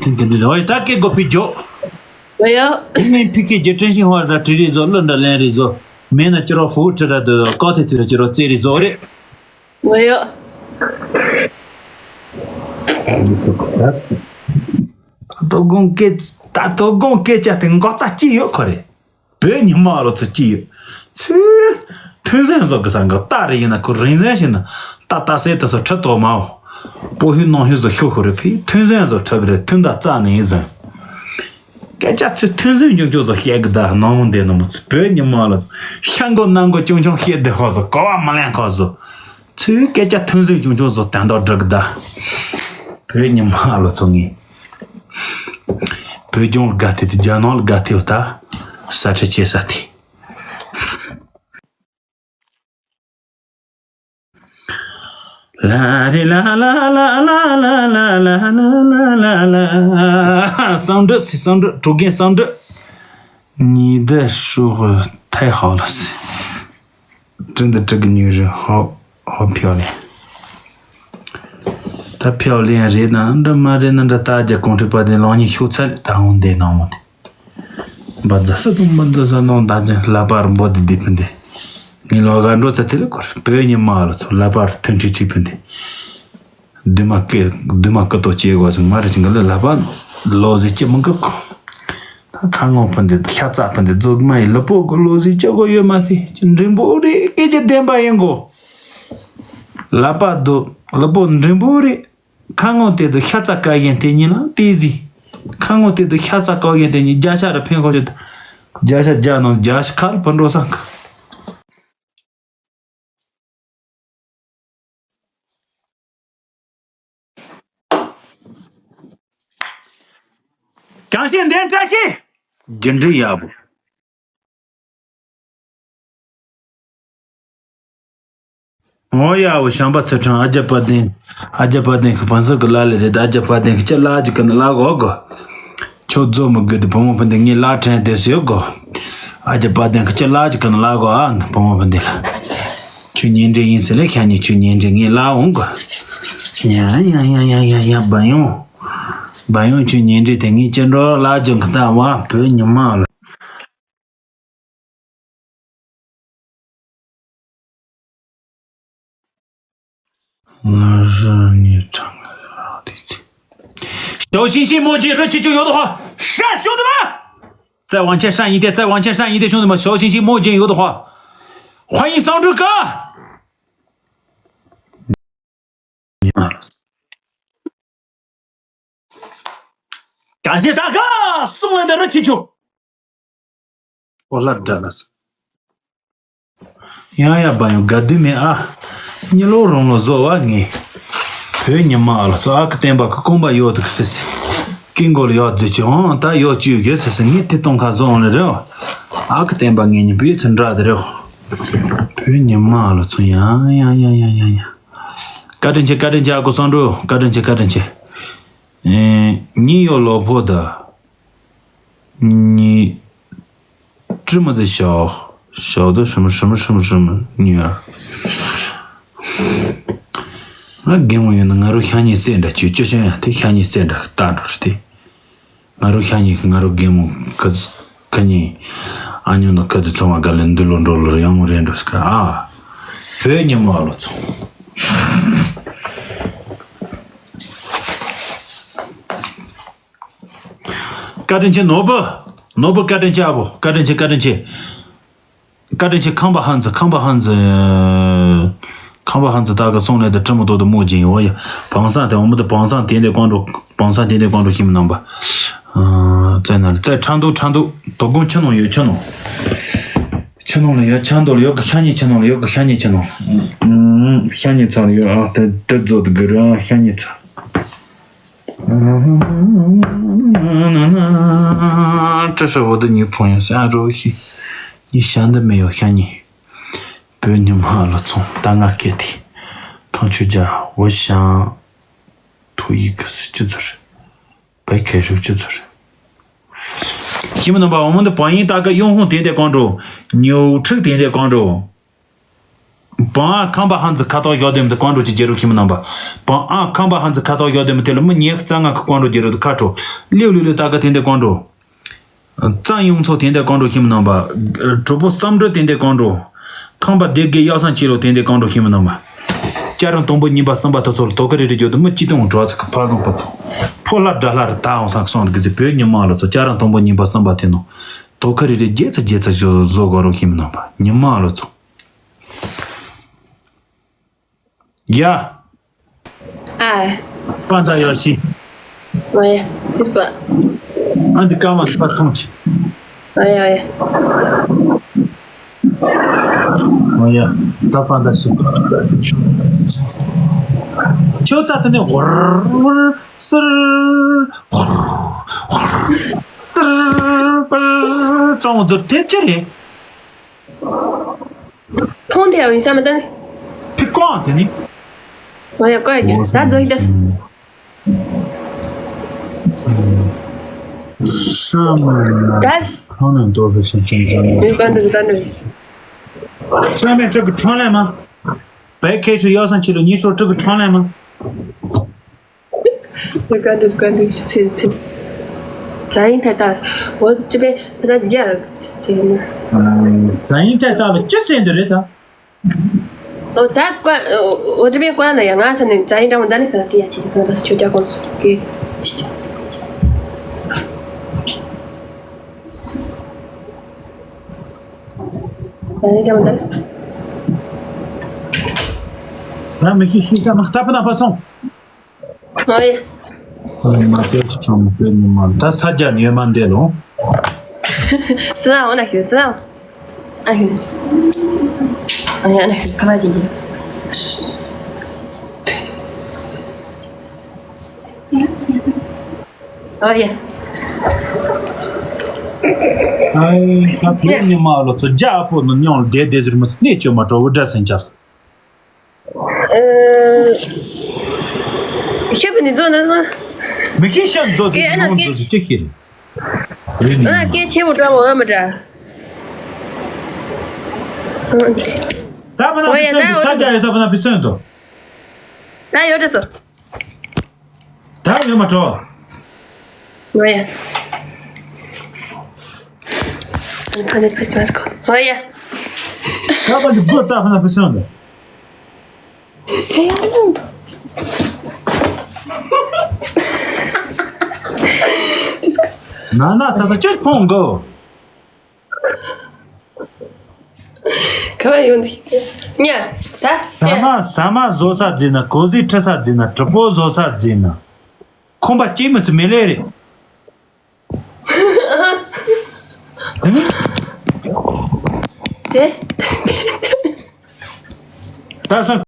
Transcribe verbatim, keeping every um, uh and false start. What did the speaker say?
ཐིན་ཐིན་ཐིན། ཨོ་ཡ། ད་སྐད་སྒོ་ཕི་རྒྱོ། ཨོ་ཡ། ཨི་ནི་ཕི་ཁེ་རྒྱ་ཀྲིན་ཤིང་ཧོ་ར་ཀྲི་རི་ཟོ། ལོ་འདྲ་ལན་རི་ཟོ། མེ་ན་ཅི་རོ་ཧྥུ་ཀྲི་ར་དུ་ཀོ་ཐེ་ཐི་ར་ཅི་རོ་ཙེ་རི་ཟོ་རེ། ཨོ་ཡ། ད་དོ་དགོང་སྐད། ད་དོ་དགོང་སྐད་ཆ་དེ་འགོག་རྩ་གཅིག་ཡོད་ཁོ་རེད། བོད་ཉི་མ་ལོ་ཚོ་ཅི་ཡོད། ཚུལ། ཐུན་ཟན་བཟོ་གི་ས་འགའ་ཏ་རེ་ཡིན་ན་ཁོ་རིན་ཟན་ཞིག་ན་ཏ་ཏ་སེ་ཏ་སོ་ཁྲི་ཏོ་མའོ། སྤོ་ཧུ་ནང་ཧུ་བཟོ་ཤོ་ཤོ་རེ་ཕི་ཐུན་ཟན་བཟོ་ཁྲི་གི་རེ་ཐུན་ད་རྩ་ནས་ཡིན་ཟན། སྐད་ཆ་ཚུལ་ཐུན་ཟན་ཅུང་ཅུང་བཟོ་བཤད་གི་ད་ནང་མོ་འདི་ནང་མོ་ཚོ་བོད་ཉི་མ་ལོ་ཚོ་ཤ་མགོ་ནང་མགོ་ཅུང་ཅུང་བཤད་བསྡད་ཁོ་བཟོ་གོ་བ་མ་ལེན་ཁོ་བཟོ། ཚུལ་སྐད་ཆ་ཐུན་ཟན་ཅུང་ཅུང་བཟོ་དན་དོ་འགྲིག་གི་ད། བོད་ཉི་མ་ལོ་ཚོ་ངས། བོད་ལྗོངས་ལ་དགའ་ཐེ་དེ་རྒྱ་ནག་ལ་དགའ་ཐེ་བ་ད་ས་ཁྲི་ཆེ་ས་ཐེ། ལ་རེ་ལ་ལ་ལ། གསང་འདུས་སི་གསང་འདུས་གྲོ་རྒན་གསང་འདུས། ཉི་ཟླ་ཧྲོ་ཧོ་ཐའི་ཧའོ་ལ་སི། 真的这个女人好好漂亮。ད་漂亮རེད་ན་འདྲ་མ་རེད་ན་འདྲ། ད་རྒྱ་གོང་ཁྲི་པ་དེ་ལོང་ཉི་ཤོག་ཚར་ད་འོང་དེ་ནང་འོང་དེ། འབའ་རྫ་ས་དང་འབའ་རྫ་ས་ནང་ད་ཅི་ལ་པར་འབོ་དེ་དེ་ཕན་དེ། ངའི་ལོ་ག་འགྲོ་ཚ་དེ་ལ་གོ་རེ་བོད་ཉི་མ་ལ་ཚོ་ལ་པར་ཐོན་ཁྲི་ཁྲི་ཕན་དེ། 对马哥，对马哥多结果是马上个了喇叭，老子这么个讲。他看我分的，下咋分的，做嘛也了不个老子这个月嘛是，真真不的，给这点吧，英国。喇叭都，喇叭真不的，看我这都下咋改变的你了，对子。看我这都下咋改变的你，加下的偏好就，加下加农，加下卡了，分着上课。 བྱང་ཤིང་འདན་བཀྲ་ཤིས། རྒྱུ་འབྲས་ཡག་པོ། ཨོ་ཡ་འོ་ཞང་པ་ཚུལ་ཁྲིམས། ཨ་རྒྱ་པ་དན། ཨ་རྒྱ་པ་དན་གི་བང་སོ་གི་ལ་ལི་རེད། ཨ་རྒྱ་པ་དན་གི་ཅི་ལ་ཅི་གི་ན་ལ་གོ་གོ། ཁྱོད་རྫོ་མི་དགོས་དེ་བུ་མོ་ཕུ་འདི་ངའི་ལ་ཕྲན་དེ་སུ་ཡོད་གོ། ཨ་རྒྱ་པ་དན་གི་ཅི་ལ་ཅི་གི་ན་ལ་གོ་ཨ་བུ་མོ་ཕུ་འདི་ལ། ཁྱོད་ཉེ་འབྲེལ་ཡིན་ཟེར་ལེ་ཤ་ཉེ་ཁྱོད་ཉེ་འབྲེལ་ངའི་ལ་འོང་གོ། ཡ་ཡ་ཡ་ཡ་ཡ་ཡ་བ་ཡོང་། བ་ཡོང་ཁྱོད་ཉེ་འབྲེལ་དེ་ངའི་ཅི་འགྲོ་ལ་ཅི་གི་ད་བ་བོད་ཉི་མ་ལ། 我是你唱的。小清新墨镜热气球有的话，上兄弟们！再往前上一点，再往前上一点，兄弟们，小清新墨镜有的话，欢迎桑珠哥。 感谢大哥送来的热气球。我烂着了。 ཡང་ཡང་བ་ཡང་དགའ་དུས་མེད་ཨ། གཉིད་ལོག་རང་ལོ་བཟོ་བ་ངས། བོད་ཉི་མ་ཨ་ལ་ཚོ་ཨ་ཁུ་བསྟན་པ་ཁུ་ཀོང་པ་ཡོད་དུ་སི་སི། ཀིང་གོ་ལ་ཡོད་རྫི་ཆི་འོང་ད་ཡོད་བཅུག་གི་སི་སི་ངས་དེ་གཏོང་ཁ་བཟོ་འོང་ལེ་རེད། ཨ་ཁུ་བསྟན་པ་ངས་ཉི་པའི་ཚི་འདྲ་དེ་རེད། བོད་ཉི་མ་ཨ་ལ་ཚོ་ཡང་ཡང་ཡང་ཡང་ཡང་ཡང་། བཀའ་དྲིན་ཆེ་བཀའ་དྲིན་ཆེ་ཨ་ཁུ་སང་འགྲོ་བཀའ་དྲིན་ཆེ་བཀའ་དྲིན་ཆེ། ཨེ། ཉིན་ཡོད་ལོ་ཕོ་ད། ཉི། 这么的小，小的什么什么什么什么女儿。ང་རྒན་མོ་ཡོད་ན་ང་རོ་ཤ་ཉེ་སེ་འདྲ་ཅུ་ཅུ་ཤ་ཡང་དེ་ཤ་ཉེ་སེ་འདྲ་ལྟ་འགྲོ་རེད་དེ། ང་རོ་ཤ་ཉེ་གི་ང་རོ་རྒན་མོ་ཁ་ཁ་ཉེ་ཨ་ཉོ་ན་ཁ་དེ་ཚོང་བ་ག་ལེ་འདི་ལོ་འགྲོ་ལོ་རེ་ཡང་མོ་རེ་འགྲོ་སི་ཀ་ཨ། བོད་ཉི་མ་ལོ་ཚོང་། བཀའ་དྲིན་ཆེ་ནོར་བུ། ནོར་བུ་བཀའ་དྲིན་ཆེ་ཨ་བོ་བཀའ་དྲིན་ཆེ་བཀའ་དྲིན་ཆེ། བཀའ་དྲིན་ཆེ་ཁམས་པ་ཧན་ཙི་ཁམས་པ་ཧན་ཙི། ཁམས་པ་ཧན་ཙི་ད་ག་སོང་ལས་དེ་ཁྲི་མོ་ཏོ་དུ་མོ་ཅན་ཡོ་ཡ། བང་སང་དེ་འོ་མོ་དུ་བང་སང་དེ་འདྲ་ཀོང་འགྲོ་བང་སང་དེ་འདྲ་ཀོང་འགྲོ་ཤིམ་ནང་པ། ཙེ་ན་ལ་ཙེ་ཁྲང་འདུག་ཁྲང་འདུག་དོ་དགོང་ཆུ་ནང་ཡོད་ཆུ་ནང་། ཆུ་ནང་ལ་ཡོད་ཆང་འདོར་ཡོད་གི་ཤ་ཉེ་ཆུ་ནང་ལ་ཡོད་གི་ཤ་ཉེ་ཆུ་ནང་། ཤ་ཉེ་ཚང་ལ་ཡོད་ཨ་དེ་དེ་རྫོགས་དུ་དགོས་རེད་ཨ་ཤ་ཉེ་ཚང་།这是我的女朋友， ཤ་རོ་ཤི། ཉི་ཤ་འདི་མེ་ཡོ་ཤ་ཉི། བོད་ཉི་མ་ལ་ཚོང་ད་ང་སྐད་དེ། ཁང་ཆུ་རྒྱ་བོ་ཤང་། ཐོ་ཡི་གི་སི་ཅི་ཚོ་རེད། བའི་ཁེ་ཧྲུ་ཅི་ཚོ་རེད། ཤི་མི་ནམ་པ་འོ་མོ་འདི་བང་ཡིན་ད་ག་ཡོང་ཧོང་དེ་འདྲ་གང་འགྲོ། ཉོ་ཁྲིག་དེ་འདྲ་གང་འགྲོ། བང་ཨ་ཁམས་པ་ཧན་ཛི་ཁ་ཐོག་ཡོད་དེ་མི་དེ་ཀོང་ཀྲོ་ཅི་རྒྱལ་རོ་ཁྱིམ་ནང་པ། བང་ཨ་ཁམས་པ་ཧན་ཛི་ཁ་ཐོག་ཡོད་དེ་མི་དེ་ལ་མི་ཉེ་གཙང་ང་གི་ཀོང་ཀྲོ་རྒྱལ་རོ་དེ་ཁ་ཁྲོ། ལིའུ་ལིའུ་ལིའུ་ད་ག་དེ་འདི་ཀོང་ཀྲོ། གཙང་ཡུང་ཚོ་དེ་འདི་ཀོང་ཀྲོ་ཁྱིམ་ནང་པ། གྲོགས་པོ་བསམ་གྲུབ་དེ་འདི་ཀོང་ཀྲོ། ཁམས་པ་སྡེ་དགེ་གཡག་སང་ཆེ་ལོ་དེ་འདི་ཀོང་ཀྲོ་ཁྱིམ་ནང་པ། སྐྱ་རང་དང་པོ་གཉིས་པ་གསུམ་པ་དེ་ཚོར་དོ་ཁ་རེ་རེ་བརྗོད་དུ་མི་གཅིག་དང་གྲོགས་ཚིག་ཕ་བཟང་པ་ཚོ། ཕོ་ལྷ་དགྲ་ལྷ་རེ་ད་འོང་སང་སོང་གི་ཟི་བོད་ཉི་མ་ལོ་ཚོ་སྐྱ་རང་དང་པོ་གཉིས་པ་གསུམ་པ་དེ་ནང་། དོ་ཁ་རེ་རེ་རྗེ་ཚ་རྗེ་ཚ་བཟོ་བཟོ་དགོས་རོགས་ཁྱིམ་ནང་པ་ཉི་མ་ལོ་ཚོ། ཡ། ཨ། པ་ད་ཡོ་ཤི། ཨོ་ཡ། ཁྱེད་ཀོ། ཨ་འདི་ཀ་མ་སི་པ་ཚོང་ཆེ། ཨོ་ཡ་ཨོ་ཡ། ཨོ་ཡ། ད་པ་ད་ཤི། ཁྱོད་ཚ་དེ་ནས་ཝར་ཝར་སིར་ཝར་ཝར་སིར་པར་ཅོང་འདུར་དེ་ཅི་རེད། མཐོང་ཐལ་བ་ཡིན་ས་མ་ད་ནི། ཕི་ཀོང་དེ་ནི། ང་ཡང་ཀོ་ཡ་ད་རྫོགས་ཡིན་ད། ཤ་མེད་ན་ད། ཁྲོ་ནས་འདོར་ཤོག་ཆེན་ཆེན་ཆེན། ཡོད་ག་འདུག་ག་འདུག་ཤ་མེད་སྤྲུག་གི་ཁྲོ་ལེན་མ། བའི་ཁེ་ཆུ་ཡོ་སང་ཆི་ལོ་ཉི་ཤོ་སྤྲུག་གི་ཁྲོ་ལེན་མ། ཀ་འདུག་ཀ་འདུག་ཚེ་ཚེ། ཛ་ཡིན་ཐད་ད། འོ་ཅི་པེ་ད་རྒྱ་ཅི་ན། ཛ་ཡིན་ཐད་ད་ལ་ཅི་ཟེར་འདི་རེད་ད། འོ་ད་ཀ་འོ་ཅི་པེ་ཀ་ལ་ཡ་ང་ས་ནས་ཛ་ཡིན་འདྲ་མོ་ད་ནི་ཁ་ལ་དེ་ཡ་ཅི་ཅི་ཁ་ལ་ད་ཆོ་རྒྱ་གོང་སུ་ཀེ་ཅི་ཅི། ཛ་ཡིན་འདྲ་མོ་ད་ནི། ད་མི་ཤི་ཤི་ས་མ་ད་པ་ན་པ་སོང་། ཨོ་ཡ། ཁོ་ལ་མ་སྐད་ཆ་ཆུང་མི་སྐད་ཉུང་མ་ད་ས་རྒྱ་ཉོས་མ་འདས་ལོ། སི་ན་འོ་ན་ཤི་སི་ན། ཨ་ཤི། ཨ་ཡ་ན་ཤི་ཁ་མ་ཅི་ཅི། ཨོ་ཡ། ཨའི་ད་ཕུ་ཉི་མ་ལོ་ཚོ་རྒྱ་ཨ་ཕོ་ནོ་ཉོང་ལ་བསྡད་བསྡད་ཟེར་མ་ཚོ་གནས་བཅོས་མ་འགྲོ་བོ་འདྲ་སེང་ཅག་ཤེས་པ་ནི་རྫོགས་ན་སོང་། མི་ཤེས་ཤག་རྫོགས་ཀྱི་ཨ་ན་ཡོང་ཀྱི་ཅི་ཤེས་རེད། ཨ་ན་སྐད་ཆེ་བོ་འདྲ་བོ་ཨ་མ་འདྲ། ད་མ་ན་ཨོ་ཡ་ད་ས་ཨོ་ཆ་ཡ་ས་པ་ན་ཕི་སོན་དོ། ད་ཡོད་འདྲ་སོ། ད་ཡོད་མ་འགྲོ། ཨོ་ཡ། ཁ་ནས་ཕི་ཅོ་ཨ་ཡ། ད་པ་ནི་སྒོ་རྩ་པ་ན་ཕི་སོན་དོ། ན་ན་ད་ས་ཅོ་ཕོང་གོ། ག་བ་ཡོང་དེ། ཉ། ད། ད་མ་ཟ་མ་བཟོ་ས་བརྫིས་ན་གོ་ཟི་ཁྲི་ས་བརྫིས་ན་གྲི་པོ་བཟོ་ས་བརྫིས་ན། ཁོམ་པ་སྐྱེ་མི་ཚུ་མི་ལེ་རེད། དེ་ནི། དེ། ད་སོང་